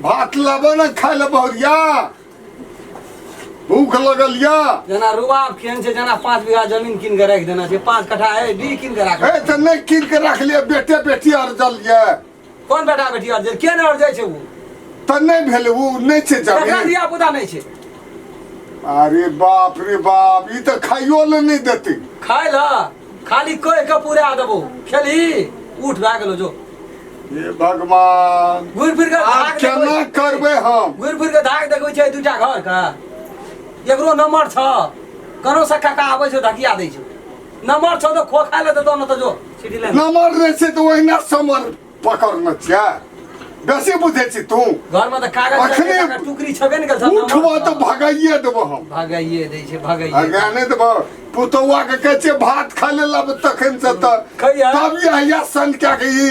भात लाबो ने खाय ले बहुरिया भूख लगल या जेना रुबाब केहन छै जेना 5 बीघा जमीन कीन के राखि देना छै 5 कट्ठा है डीह कीन के राख ए तऽ नहि कीन के राख लिअ बेटे बेटी अरजल ये कोन बेटा बेटी अर्जल के नहि अर्जै छै ओ तऽ नहि भेलै ओ नहि छै केकरा जमीन धिया पुता नहि छै अरे बाप रे बाप ई तऽ खाइयो ले नहि देतै खाय ल खाली कहि के पूरा देबो खेलही उठ भए गेलो जो हे भगवान घुरि फिर के आब धाक केना देखबै करबै हम घुरि फिर के धाक देखबै छै दूटा घर के एकरो नंबर छ कनो से काका आबै छौ धकिया दै छौ नंबर छौ तऽ खो खाय ले देतौ न तऽ जो सिटी लाइन नमर नहि छै तऽ ओहिना समर पकड़ने छियै बेसी बुझै छी तू घर में तऽ कागज अखने के टुकड़ी छेबे ने करै उठबो तऽ भगाइए देबो हम भगाइए दै छै भगाइए भगा नहि देबो पुतौआ के कहै छियै भात खा ले लब तखन से तऽ खइया। तब यह सन क्या के ई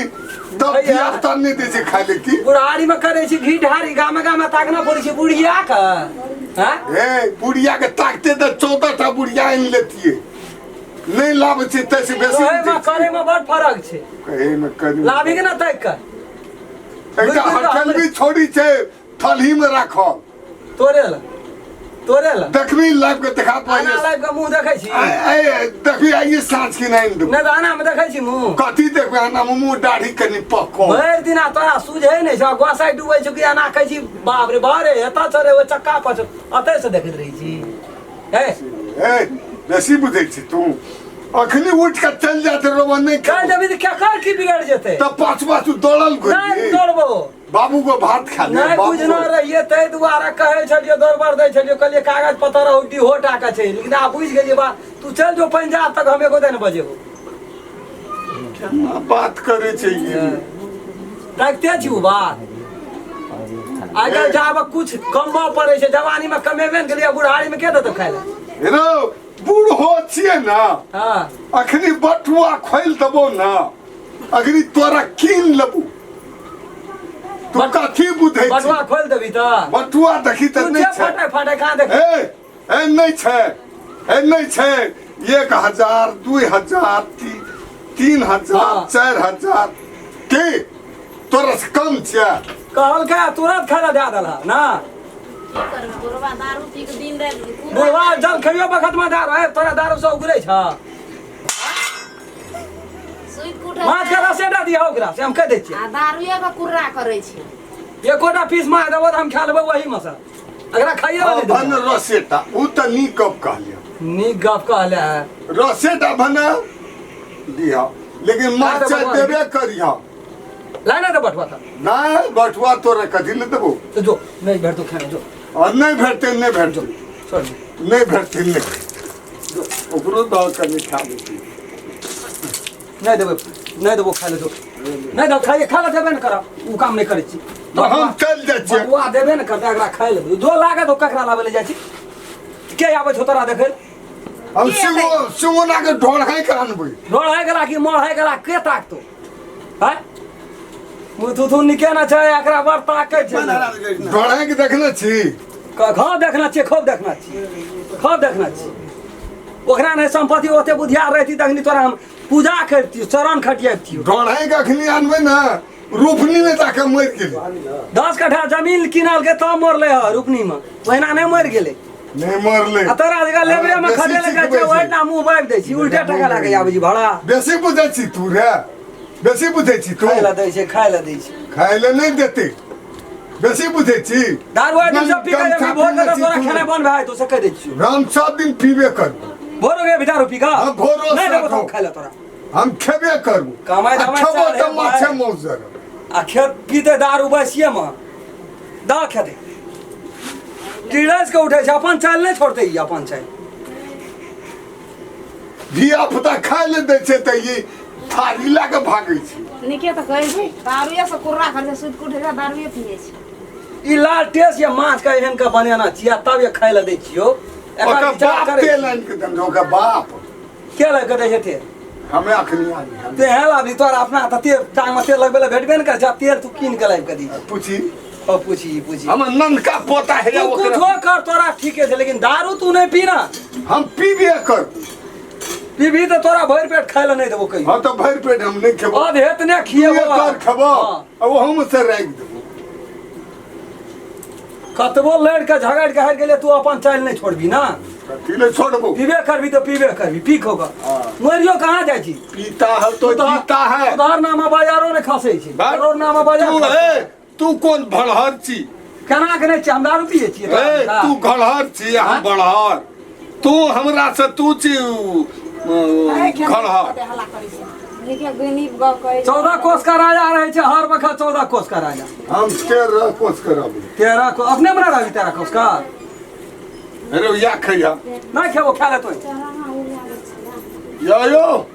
तब खइया। धिया पुता नहि दै छै खाय ले की बुढ़ारी में करै छी घी ढारी गामे गामे ताकना पड़ै छै बुढ़िया के हैं हे बुढ़िया के ताकते तऽ 14 टा बुढ़िया आनि लेतियै नहि लाबै छै ताहिसँ बेसी कहै में बुझै करै छियै। में बड़ फरक छै कहै मे करू लाभी के ना ताकि के एकटा हरचलबी छोड़ी छै थलही मे राखल तोरे ल तोरे ल देखबी लाइव के देखा आना पाइए लाइव के मुंह देखै छी देखबी आइए साँझ की नहीं देबो नहि तऽ आना में देखै छी मुंह कथी देखबे आना मुँह दाढ़ी कनि पको भरि दिना तोरा सुझै नहि छौ गोसाइ डूबै छौ कि एना कहै छी बाप रे बाप रे एतऽ छौ रे ओहि चक्का पर छौ एतऽ से देखैत रहै छी हे ए बेसी बुझै छी तू अखनी उठ के चल जाते रोबा नहीं चल खेबो। जेबही तऽ केकर की बिगड़ जेतै तब पाँच पाँच दौड़ल नहि घुरि दौड़बो बाबू को भात खा ले नहि बाबू बुझना को। रहिए ताहि दुआरे कहै छलियै दौड़बर दै छलियै कहलियै कागज पत्तर औ डीहो टाका छै लेकिन आब बुझि गेलियै बा तू चल जो पंजाब तक हम एको दिन बजेबो केना बात करे छै ई रखते छी ओ बात आइ काल्हि जाबऽ कुछ कमबऽ पड़ै छै जवानी मे कमेबे ने केलियै बुढ़ारी मे के देतौ खाइ लए हेलो बूढ़ हो छियै ना हँ अखनी बटुआ खोलि देबो ना अखनी तोरा कीन लेबो तू कथी बुझै छी बटुआ खोलि देबही तऽ बटुआ देखी तऽ तू नहि जे छै फटे फटे कहाँ देख ए ए नहि छै ए नहि छै 1000 2000 3000 हाँ। 4000 की तोरा से कम छै कहलकै तुरंत खाना दए देलह ना की करबै बुढ़वा दारू पी के दिन राति पूरा बुढ़वा जल खइयो बखत में दारू है तोरा दारू से उगरै छ सुति के उठै माछ के छै रसे दए दिअ ओकरा से हम कहि दै छियै आ दारुए के कुर्रा करै छै एकोटा पीस माछ देबो तऽ हम खा लेबै वही में से एकरा खाइए हाँ, नहि भन देबो रसेटा उ तऽ नीक गप कहलियै नीक गप कहले है रसेटा भन दिह लेकिन मरचाइ देबे करिह लाइ ना तऽ बटुआ तऽ नहि बटुआ तोरा कथी लए देबो तऽ जो नहि भेटतौ खाना जो और नहि भेटतै नहि भेटतै छोड़ नहि भेटतै नहि ओकरो दऽ कनि खा लेतै नहि देबै नहि देबो खाइ लए जो नहि देबो खाइए खाइ लए देबे ने करब ओ काम नहि करै छी तऽ हम चलि जाइ छियै बटुआ देबे ने करतै एकरा खाइ लए जो लागत ओ ककरा लाबै लए जाइ छी के आबै छौ तोरा देखै हम सिंगो सिंगोना के ढोढ़ाई के अनबै ढोढ़ाइ गेला कि मढ़ाइ गेला के ताकतो आँय मुँह थुथुन निके ने छै एकरा बड़ ताकै छै ढोढ़ाई के देखने छी खो देखना छियै खूब देखना छियै खूब देखना छियै ओकरा नहि सम्पत्ति ओते बुधियार रहती तखनी तोरा हम पूजा करतियो चरण खटियतियो ढोढ़ाई के अखनी अनबै ने रोपनी में जाके मरि गेलै 10 कट्ठा जमीन किनलकै तब मरलै ह रोपनी में ओहिना नहि मरि गेलै नहि मरलै आ तोरा जगह लेबरे में बेसी खटे लगे सिखबै छै छै। ओहिना मुँह बाबि दै छी उल्टे टका लागे आबै छी भाड़ा बेसी बुझै छी तू रे बेसी बुझै छी तू खाय लए दै छै खाय लए दै छै खाय लए नहि देतै बेसी बुझै छी दारू आइ दिन सब पी के जेबही भोर के तोरा खेनाइ बंद भए जेतौ से कहि दै छियौ हम सब दिन पीबे करबो भोरो के दारू पी कऽ हाँ, भोरो नहि देबो साँझो। तऽ खाय लए तोरा हम खेबे करबो कमाइ आ धमाइ खेबो चल तऽ हे माछे भाइ। मौस जरब आ खेत पीते दारू बसिए मे दऽ खेते टिरस के उठै छै अपन चालि नहि छोड़तै ई अपन चालि धिया पुता खाय लए दै छै तऽ ई थारी लए कऽ भागै छै नीके तऽ कहै छै दारुए से कुर्रा करै छै सुति के उठै छै दारुए पियै छै ई लाल टेस या माछ के एहन के बनेना छियै तब ये खाय लए दै छियौ एकर ओकर विचार बाप करै तेल छी। आनि कऽ देने ओकर बाप के लए के दै छै तेल हमे अखनी आनि ते हेल अभी तोरा अपना तऽ तेल टांग में तेल लगबै लए भेटबे ने करै छै तेल तू कीन के लाबि के दी पूछी ओ पूछी पूछी हमर ननका पोता है तू ओकरा कुछो कर तोरा ठीके छै लेकिन दारू तू नहि पी ना हम पीबे करबो पीबी तऽ तोरा भरि पेट खाय लए नहि देबो कहियो हाँ तऽ भरि पेट हम नहि खेबो अधेत ने खिएबो दुइए कर खेबो हाँ। आ ओहूमे से राखि देबो कतबो लड़ि के झगड़ि के हारि गेलै, तू अपन चालि नहि छोड़बी ना। कथी ले छोड़बो? पीबे करबी तऽ पीबे करबी, पी खो कऽ। हाँ। मरियो कहाँ जाइ छी? पीता है तो जीता है। उधार नामा बाजारो नहि खसै छै। बात- करोड़ नामा बाजार तू खसै। ए, तू कोन भड़हर छी? केना के नहि छी? हम दारू पियै छियै। ए, तू घड़हर छी, हम हाँ? बड़हर। तू हमरा से तू छी घड़हर। हल्ला करै छै देखिए, गुनी गप करै छै। 14 कोस का राजा रहै छै हर बखत, 14 कोस का राजा। हम 13 कोस करब। 13 को अपने बना रहबी, 13 कोस का। अरे, या खैया। नहि खेबो, खा ले तोय। चढ़ाना उड़िया दै छै ना। या यो।